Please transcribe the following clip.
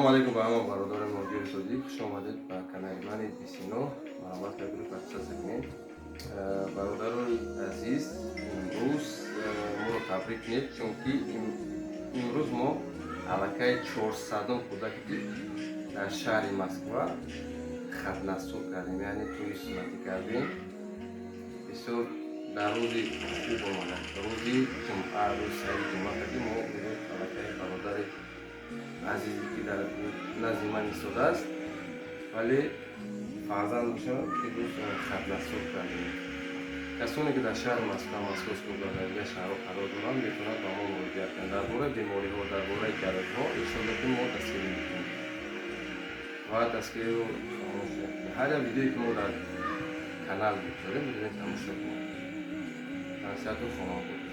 Алейкум ба ҳама бародарони муҳоҷири тоҷик. Хуш омадед ба канали мани Бисино. Марҳамат карда подписаться кунед. Бародарони азиз, имрӯз моро табрик кунед, чунки имрӯз мо аллакай 400-ум кӯдаке, ки дар шаҳри Москва хатнасур кардем, яъне тӯи суннатӣ кардем. Бисёр дар рӯзи хуб омада, рӯзи ҷумъа, рӯзи саиди ҷумъа кардем. Мо имрӯз аллакай бародари азизе, ки дар назди ман истодааст, вале фарзанд бошад, имрӯз хатнасур кардем. Касоне ки дар шаҳри Москва, Московский область, дар дигар шаҳрҳо қарор доранд, метавонанд ба мо муроҷиат кунанд дар бораи бемориҳо, дар бораи ҷарроҳиҳо. Иншолло, ки мо дастгирӣ мекунем ва дастгириро фаромӯш накунед. Ҳар як видеое, ки мо дар канал мегузорем, метавонед тамошо кунед. Насиҳату хонобод.